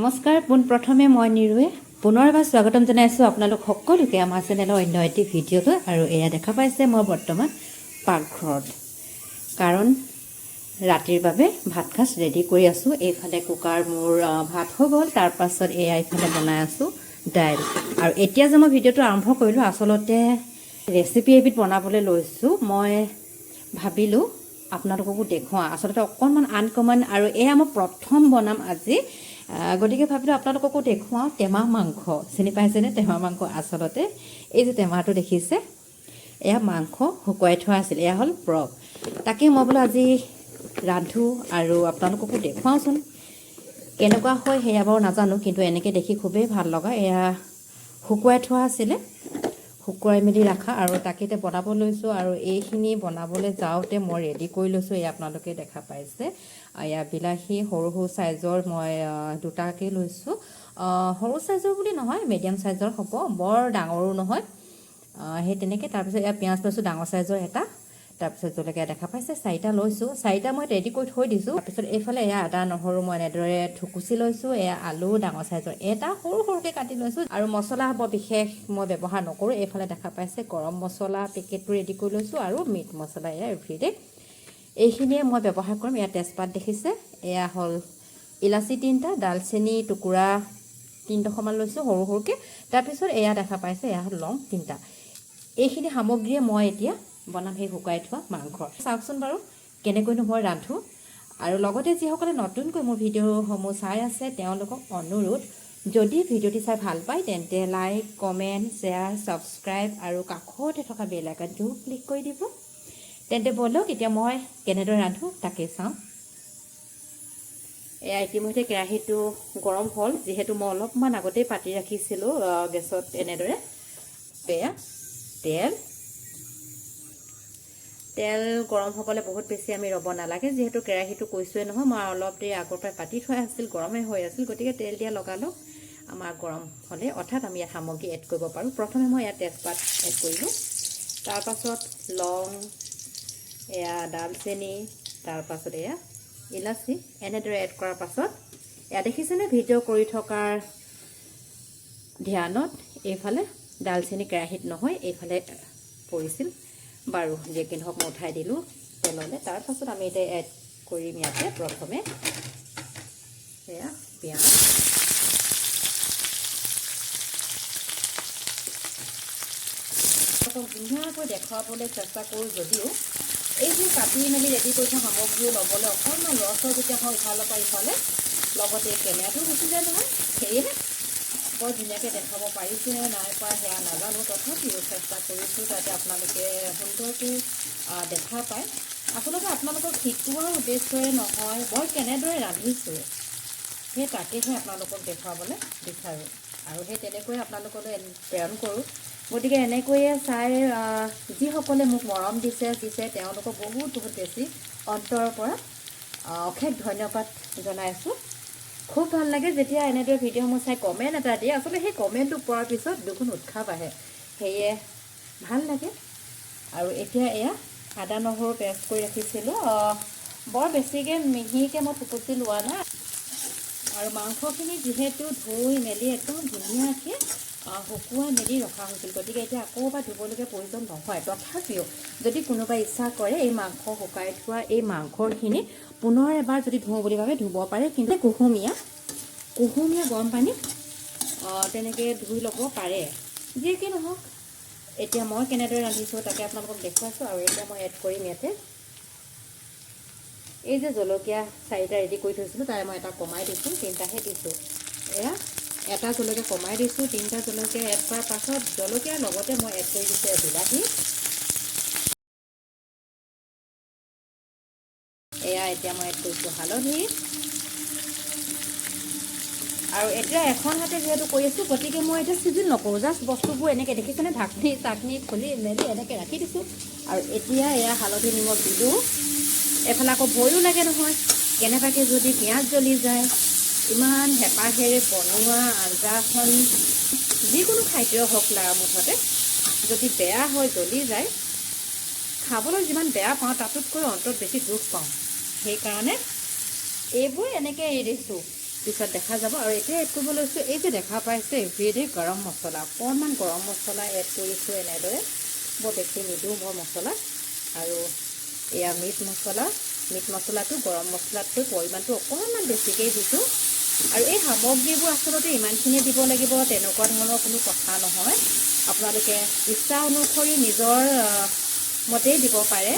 নমস্কাৰ। পোনপ্ৰথমে মই নিৰুৱে পুনৰ এবাৰ স্বাগতম জনাইছোঁ আপোনালোক সকলোকে আমাৰ চেনেলৰ অন্য এটি ভিডিঅ'লৈ। আৰু এয়া দেখা পাইছে, মই বৰ্তমান পাকঘৰত, কাৰণ ৰাতিৰ বাবে ভাত সাজ ৰেডি কৰি আছোঁ। এইফালে কুকাৰ মোৰ ভাত হৈ গ'ল। তাৰপাছত এয়া এইফালে বনাই আছোঁ দাইল। আৰু এতিয়া যে মই ভিডিঅ'টো আৰম্ভ কৰিলোঁ, আচলতে ৰেচিপি এবিধ বনাবলৈ লৈছোঁ। মই ভাবিলোঁ আপোনালোককো দেখুৱাওঁ। আচলতে অকণমান আনকমন আৰু এয়া মই প্ৰথম বনাম আজি। গতিকে ভাবিলোঁ আপোনালোককো দেখুৱাওঁ। টেমা মাংস চিনি পাইছেনে? টেমা মাংস, আচলতে এই যে টেমাটো দেখিছে, এয়া মাংস শুকুৱাই থোৱা আছিল। এয়া হ'ল পৰ্ক। তাকে মই বোলো আজি ৰান্ধো আৰু আপোনালোককো দেখুৱাওঁচোন। কেনেকুৱা হয় সেয়া বাৰু নাজানো, কিন্তু এনেকৈ দেখি খুবেই ভাল লগা। এয়া শুকুৱাই থোৱা আছিলে, শুকুৱাই মেলি ৰাখা আৰু তাকে এতিয়া বনাব লৈছোঁ। আৰু এইখিনি বনাবলৈ যাওঁতে মই ৰেডি কৰি লৈছোঁ। এয়া আপোনালোকে দেখা পাইছে, এয়া বিলাহী সৰু সৰু চাইজৰ মই দুটাকৈ লৈছোঁ। সৰু চাইজৰ বুলি নহয়, মিডিয়াম চাইজৰ হ'ব, বৰ ডাঙৰো নহয়। সেই তেনেকৈ। তাৰপিছত এয়া পিঁয়াজ লৈছোঁ ডাঙৰ চাইজৰ এটা। তাৰপিছত জলকীয়া দেখা পাইছে, চাৰিটা লৈছোঁ। চাৰিটা মই ৰেডি কৰি থৈ দিছোঁ। তাৰপিছত এইফালে এয়া আদা নহৰু মই এনেদৰে থুকুচি লৈছোঁ। এয়া আলু ডাঙৰ চাইজৰ এটা সৰু সৰুকৈ কাটি লৈছোঁ। আৰু মছলা বৰ বিশেষ মই ব্যৱহাৰ নকৰোঁ। এইফালে দেখা পাইছে, গৰম মছলা পেকেটটো ৰেডি কৰি লৈছোঁ আৰু মিট মছলা, এয়া এভৰিডে। এইখিনিয়ে মই ব্যৱহাৰ কৰিম। এয়া তেজপাত দেখিছে, এয়া হ'ল ইলাচি তিনিটা, ডালচেনি টুকুৰা 3 ডোখৰমান লৈছোঁ সৰু সৰুকৈ। তাৰপিছত এয়া দেখা পাইছে, এয়া হ'ল লং তিনিটা। এইখিনি সামগ্ৰীয়ে মই এতিয়া বনাম সেই শুকাই থোৱা মাংস। চাওকচোন বাৰু কেনেকৈনো মই ৰান্ধোঁ। আৰু লগতে যিসকলে নতুনকৈ মোৰ ভিডিঅ'সমূহ চাই আছে, তেওঁলোকক অনুৰোধ, যদি ভিডিঅ'টি চাই ভাল পায় তেন্তে লাইক, কমেণ্ট, শ্বেয়াৰ, ছাবস্ক্ৰাইব আৰু কাষতে থকা বেল আইকনটোও ক্লিক কৰি দিব। তেন্তে ব'লক, এতিয়া মই কেনেদৰে ৰান্ধোঁ তাকে চাওঁ। এয়া ইতিমধ্যে কেৰাহীটো গৰম হ'ল, যিহেতু মই অলপমান আগতেই পাতি ৰাখিছিলোঁ গেছত এনেদৰে। এয়া তেল। তেল গৰম হ'বলৈ বহুত বেছি আমি ৰ'ব নালাগে, যিহেতু কেৰাহীটো কৈছোঁৱে নহয় মই অলপ দেৰি আগৰ পৰাই পাতি থোৱা আছিল, গৰমেই হৈ আছিল। গতিকে তেল দিয়া লগালগ আমাৰ গৰম হ'লে অৰ্থাৎ আমি ইয়াত সামগ্ৰী এড কৰিব পাৰোঁ। প্ৰথমে মই ইয়াত তেজপাত এড কৰিলোঁ, তাৰপাছত লং, এয়া ডালচেনি, তাৰপাছত এয়া ইলাচি। এনেদৰে এড কৰাৰ পাছত এয়া দেখিছেনে, ভিডিঅ' কৰি থকাৰ ধ্যানত এইফালে ডালচেনি কেৰাহীত নহয়, এইফালে পৰিছিল। বাৰু যিকি নহওক, মই উঠাই দিলোঁ তেললৈ। তাৰপাছত আমি এতিয়া এড কৰিম ইয়াতে প্ৰথমে এয়া পিঁয়াজ। ধুনীয়াকৈ দেখুৱাবলৈ চেষ্টা কৰোঁ যদিও এই যে কাটি মেলি ৰেডি কৰি থোৱা সামগ্ৰী ল'বলৈ অকণমান লৰচৰ যেতিয়া হওঁ ইফালৰ পৰা ইফালে, লগতে কেমেৰাটো গুচি যায় নহয়। সেয়েহে বৰ ধুনীয়াকৈ দেখাব পাৰিছোঁ নে নাই পৰা সেয়া নাজানো, তথাপিও চেষ্টা কৰিছোঁ যাতে আপোনালোকে সুন্দৰকৈ দেখা পায়। আচলতে আপোনালোকক শিকোৱাৰ উদ্দেশ্যৰে নহয়, মই কেনেদৰে ৰান্ধিছোঁ সেই তাকেহে আপোনালোকক দেখুৱাবলৈ বিচাৰোঁ আৰু সেই তেনেকৈয়ে আপোনালোকলৈ প্ৰেৰণ কৰোঁ। গতিকে এনেকৈয়ে চাই যিসকলে মোক মৰম দিছে দিছে তেওঁলোকক বহুত বহুত বেছি অন্তৰৰ পৰা অশেষ ধন্যবাদ জনাইছোঁ। খুব ভাল লাগে যেতিয়া এনেদৰে ভিডিঅ'সমূহ চাই কমেণ্ট এটা দিয়ে। আচলতে সেই কমেণ্টটো পোৱাৰ পিছত দুগুণ উৎসাহ বাঢ়ে, সেয়ে ভাল লাগে। আৰু এতিয়া এয়া আদা নহৰু পেষ্ট কৰি ৰাখিছিলোঁ। বৰ বেছিকৈ মিহিকৈ মই থুকুচি লোৱা নাই। আৰু মাংসখিনি যিহেতু ধুই মেলি একদম ধুনীয়াকৈ শুকুৱাই মেলি ৰখা হৈছিল, গতিকে এতিয়া আকৌ এবাৰ ধুবলগীয়া প্ৰয়োজন নহয়। তথাপিও যদি কোনোবাই ইচ্ছা কৰে, এই মাংস শুকাই থোৱা এই মাংসখিনি পুনৰ এবাৰ যদি ধুওঁ বুলি ভাবে, ধুব পাৰে। কিন্তু কুহুমীয়া কুহুমীয়া গৰম পানীত তেনেকৈ ধুই ল'ব পাৰে। যি কি নহওক, এতিয়া মই কেনেদৰে ৰান্ধিছোঁ তাকে আপোনালোকক দেখুৱাইছোঁ। আৰু এতিয়া মই এড কৰিম ইয়াতে এই যে জলকীয়া চাৰিটা ৰেডি কৰি থৈছিলোঁ, তাৰে মই এটা কমাই দিছোঁ, তিনিটাহে দিছোঁ। এয়া এটা জলকীয়া কমাই দিছোঁ। তিনিটা জলকীয়া এড কৰাৰ পাছত জলকীয়াৰ লগতে মই এড কৰি দিছোঁ বিলাহী। এয়া এতিয়া মই এড কৰিছোঁ হালধি। আৰু এতিয়া এখন হাতে যিহেতু কৰি আছোঁ, গতিকে মই এতিয়া চিজিল নকৰোঁ। জাষ্ট বস্তুবোৰ এনেকৈ দেখিছেনে, ঢাকনি চাকনি খুলি মেলি এনেকৈ ৰাখি দিছোঁ। আৰু এতিয়া এয়া হালধি নিমখ দিলোঁ। এইফালে আকৌ ভয়ো লাগে নহয়, কেনেবাকৈ যদি পিঁয়াজ জ্বলি যায়। ইমান হেঁপাহেৰে বনোৱা আঞ্জাখন, যিকোনো খাদ্য হওক লা, মুঠতে যদি বেয়া হয়, জ্বলি যায়, খাবলৈ যিমান বেয়া পাওঁ তাতোতকৈ অন্তৰত বেছি দুখ পাওঁ। সেইকাৰণে এইবোৰ এনেকৈ এৰি দিছোঁ। পিছত দেখা যাব। আৰু এতিয়া এড কৰিব লৈছোঁ এই যে দেখা পাইছে এভৰিডে গৰম মছলা, অকণমান গৰম মছলা এড কৰিছোঁ এনেদৰে, বৰ বেছি নিদিওঁ মই মছলা। আৰু এয়া মিট মছলা, মিট মছলাটো গৰম মছলাতকৈ পৰিমাণটো অকণমান বেছিকেই দিছোঁ। আৰু এই সামগ্ৰীবোৰ আচলতে ইমানখিনি দিব লাগিব তেনেকুৱা ধৰণৰ কোনো কথা নহয়, আপোনালোকে ইচ্ছা অনুসৰি নিজৰ মতেই দিব পাৰে,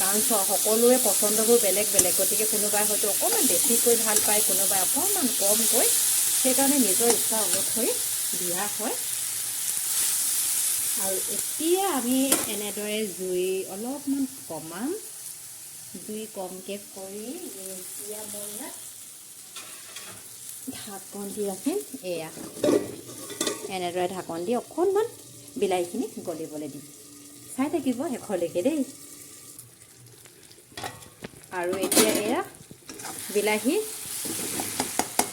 কাৰণ সকলোৰে পচন্দবোৰ বেলেগ বেলেগ। গতিকে কোনোবাই হয়তো অকণমান বেছিকৈ ভাল পায়, কোনোবাই অকণমান কমকৈ, সেইকাৰণে নিজৰ ইচ্ছা অনুসৰি দিয়া হয়। আৰু এতিয়া আমি এনেদৰে জুই অলপমান কমাম, জুই কমকৈ কৰি এতিয়া মই ইয়াত ঢাকন দি ৰাখিম। এয়া এনেদৰে ঢাকন দি অকণমান বিলাহীখিনি গলিবলৈ দিম, চাই থাকিব শেষলৈকে দেই। আৰু এতিয়া এয়া বিলাহী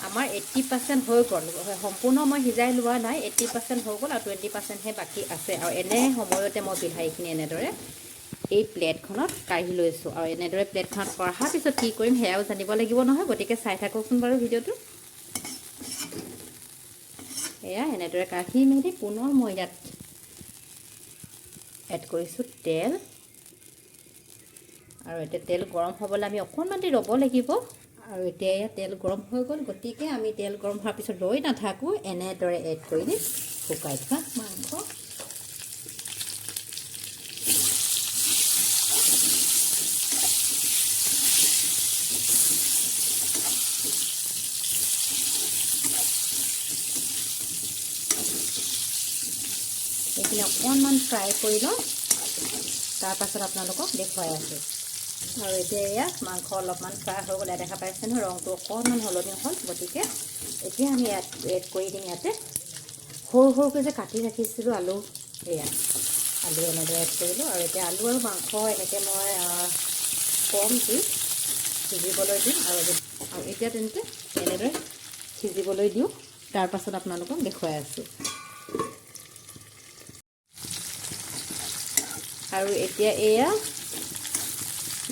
আমাৰ 80% হৈ গ'ল, সম্পূৰ্ণ মই সিজাই লোৱা নাই, 80% হৈ গ'ল আৰু 20%হে বাকী আছে। আৰু এনে সময়তে মই বিলাহীখিনি এনেদৰে এই প্লেটখনত কাঢ়ি লৈছোঁ। আৰু এনেদৰে প্লেটখনত কঢ়াৰ পিছত কি কৰিম সেয়াও জানিব লাগিব নহয়, গতিকে চাই থাককচোন বাৰু ভিডিঅ'টো। এয়া এনেদৰে কাঢ়ি মেলি পুনৰ মই ইয়াত এড কৰিছোঁ তেল। আৰু এতিয়া তেল গৰম হ'বলৈ আমি অকণমান দেৰি ৰ'ব লাগিব। আৰু এতিয়া এয়া তেল গৰম হৈ গ'ল, গতিকে আমি তেল গৰম হোৱাৰ পিছত ৰৈ নাথাকোঁ, এনেদৰে এড কৰি দিম শুকাই থোৱা মাংস। এইখিনি অকণমান ফ্ৰাই কৰি লওঁ, তাৰপাছত আপোনালোকক দেখুৱাই আছোঁ। আৰু এতিয়া এয়া মাংস অলপমান ফ্ৰাই হৈ গ'লে দেখা পাইছে নহয়, ৰংটো অকণমান সলনি হ'ল। গতিকে এতিয়া আমি ইয়াত এড কৰি দিম ইয়াতে সৰু সৰুকৈ যে কাটি ৰাখিছিলোঁ আলু, এয়া আলু এনেদৰে এড কৰিলোঁ। আৰু এতিয়া আলু আৰু মাংস এনেকৈ মই কম জুইত সিজিবলৈ দিম। আৰু এতিয়া তেন্তে এনেদৰে সিজিবলৈ দিওঁ, তাৰপাছত আপোনালোকক দেখুৱাই আছোঁ। আৰু এতিয়া এয়া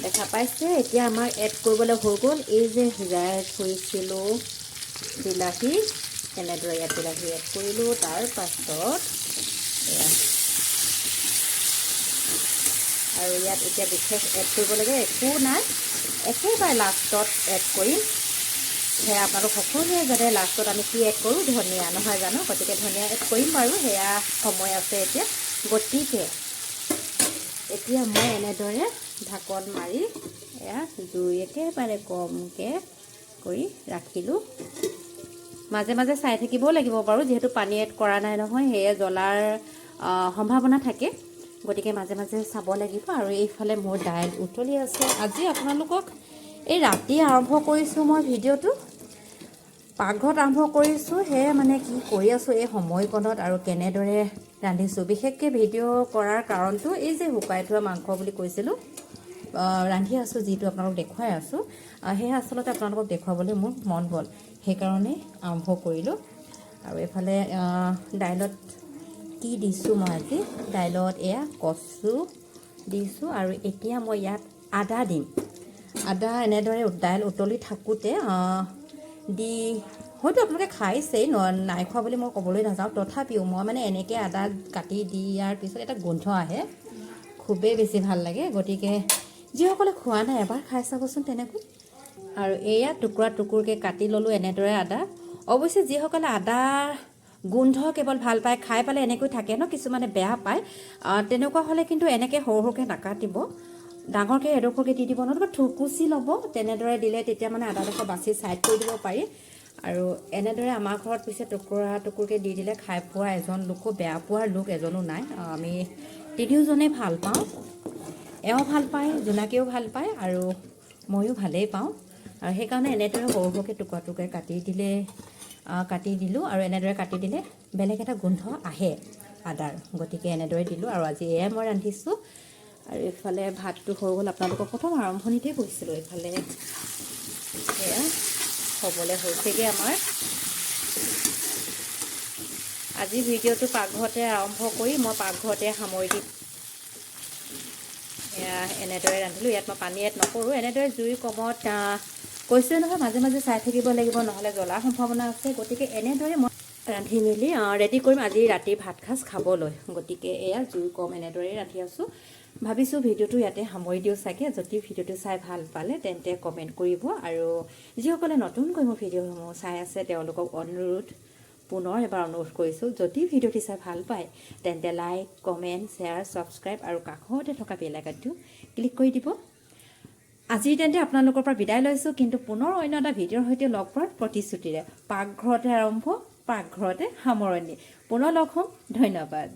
দেখা পাইছে, এতিয়া আমাৰ এড কৰিবলৈ হৈ গ'ল এই যে সিজাই থৈছিলোঁ বিলাহী, এনেদৰে ইয়াত বিলাহী এড কৰিলোঁ। তাৰপাছত এয়া আৰু ইয়াত এতিয়া বিশেষ এড কৰিবলগীয়া একো নাই, একেবাৰে লাষ্টত এড কৰিম। সেয়া আপোনালোক সকলোৱে জানে লাষ্টত আমি কি এড কৰোঁ, ধনিয়া নহয় জানো, গতিকে ধনিয়া এড কৰিম বাৰু, সেয়া সময় আছে এতিয়া। গতিকে এতিয়া মই এনেদৰে ঢাকন মাৰি এয়া জুই একেবাৰে কমকৈ কৰি ৰাখিলোঁ। মাজে মাজে চাই থাকিবও লাগিব বাৰু, যিহেতু পানী এড কৰা নাই নহয়, সেয়ে জ্বলাৰ সম্ভাৱনা থাকে, গতিকে মাজে মাজে চাব লাগিব। আৰু এইফালে মোৰ দাইল উতলি আছে। আজি আপোনালোকক এই ৰাতি আৰম্ভ কৰিছোঁ মই ভিডিঅ'টো, পাকঘৰত আৰম্ভ কৰিছোঁ, সেয়ে মানে কি কৰি আছোঁ এই সময়কণত আৰু কেনেদৰে ৰান্ধিছোঁ। বিশেষকৈ ভিডিঅ' কৰাৰ কাৰণটো এই যে শুকাই থোৱা মাংস বুলি কৈছিলোঁ, ৰান্ধি আছোঁ যিটো আপোনালোকক দেখুৱাই আছোঁ, সেয়া আচলতে আপোনালোকক দেখুৱাবলৈ মোৰ মন গ'ল, সেইকাৰণে আৰম্ভ কৰিলোঁ। আৰু এইফালে দাইলত কি দিছোঁ মই আজি, দাইলত এয়া কচু দিছোঁ। আৰু এতিয়া মই ইয়াত আদা দিম। আদা এনেদৰে দাইল উতলি থাকোঁতে দি, হয়তো আপোনালোকে খাইছেই, নাই খোৱা বুলি মই ক'বলৈ নাযাওঁ, তথাপিও মই মানে এনেকৈ আদা কাটি দিয়াৰ পিছত এটা গোন্ধ আহে, খুবেই বেছি ভাল লাগে। গতিকে যিসকলে খোৱা নাই এবাৰ খাই চাবচোন তেনেকৈ। আৰু এয়া টুকুৰা টুকুৰকৈ কাটি ল'লোঁ এনেদৰে আদা। অৱশ্যে যিসকলে আদা গোন্ধ কেৱল ভাল পায়, খাই পালে এনেকৈ থাকে ন, কিছুমানে বেয়া পায়, তেনেকুৱা হ'লে কিন্তু এনেকৈ সৰু সৰুকৈ নাকাটিব, ডাঙৰকৈ এডোখৰকৈ দি দিব, নতুবা থুকুচি ল'ব। তেনেদৰে দিলে তেতিয়া মানে আদাডোখৰ বাছি ছাইড কৰি দিব পাৰি। আৰু এনেদৰে আমাৰ ঘৰত পিছে টুকুৰা টুকুৰকৈ দি দিলে খাই পোৱা এজন লোকো বেয়া পোৱাৰ লোক এজনো নাই, আমি তিনিওজনেই ভাল পাওঁ। এওঁ ভাল পায়, জোনাকীয়েও ভাল পায়, আৰু ময়ো ভালেই পাওঁ। আৰু সেইকাৰণে এনেদৰে সৰু সৰুকৈ টুকুৰা টুকুৰাকৈ কাটি দিলোঁ। আৰু এনেদৰে কাটি দিলে বেলেগ এটা গোন্ধ আহে আদাৰ, গতিকে এনেদৰে দিলোঁ। আৰু আজি এয়াই মই ৰান্ধিছোঁ। আৰু এইফালে ভাতটো হৈ গ'ল, আপোনালোকক প্ৰথম আৰম্ভণিতে কৈছিলোঁ। এইফালে এয়া হ'বলৈ হৈছেগৈ আমাৰ। আজি ভিডিঅ'টো পাকঘৰতে আৰম্ভ কৰি মই পাকঘৰতে সামৰি দিম। এয়া এনেদৰে ৰান্ধিলোঁ, ইয়াত মই পানী এড নকৰোঁ। এনেদৰে জুই কমত কৈছোৱে নহয়, মাজে মাজে চাই থাকিব লাগিব, নহ'লে জ্বলাৰ সম্ভাৱনা আছে। গতিকে এনেদৰে মই ৰান্ধি মেলি ৰেডি কৰিম আজি ৰাতি ভাত সাজ খাবলৈ। গতিকে এয়া জুই কম, এনেদৰেই ৰান্ধি আছোঁ। ভাবিছোঁ ভিডিঅ'টো ইয়াতে সামৰি দিওঁ চাগে। যদি ভিডিঅ'টো চাই ভাল পালে, তেন্তে কমেণ্ট কৰিব আৰু যিসকলে নতুনকৈ মোৰ ভিডিঅ'সমূহ চাই আছে, তেওঁলোকক অনুৰোধ, পুনৰ এবাৰ অনুৰোধ কৰিছোঁ, যদি ভিডিঅ'টি চাই ভাল পায়, তেন্তে লাইক, কমেণ্ট, শ্বেয়াৰ, ছাবস্ক্ৰাইব আৰু কাষতে থকা বেল আইকনটো ক্লিক কৰি দিব। আজি তেন্তে আপোনালোকৰ পৰা বিদায় লৈছোঁ, কিন্তু পুনৰ অন্য এটা ভিডিঅ'ৰ সৈতে লগ পোৱাৰ প্ৰতিশ্ৰুতিৰে। পাকঘৰতে আৰম্ভ, পাকঘৰতে সামৰণি। পুনৰ লগ হ'ম। ধন্যবাদ।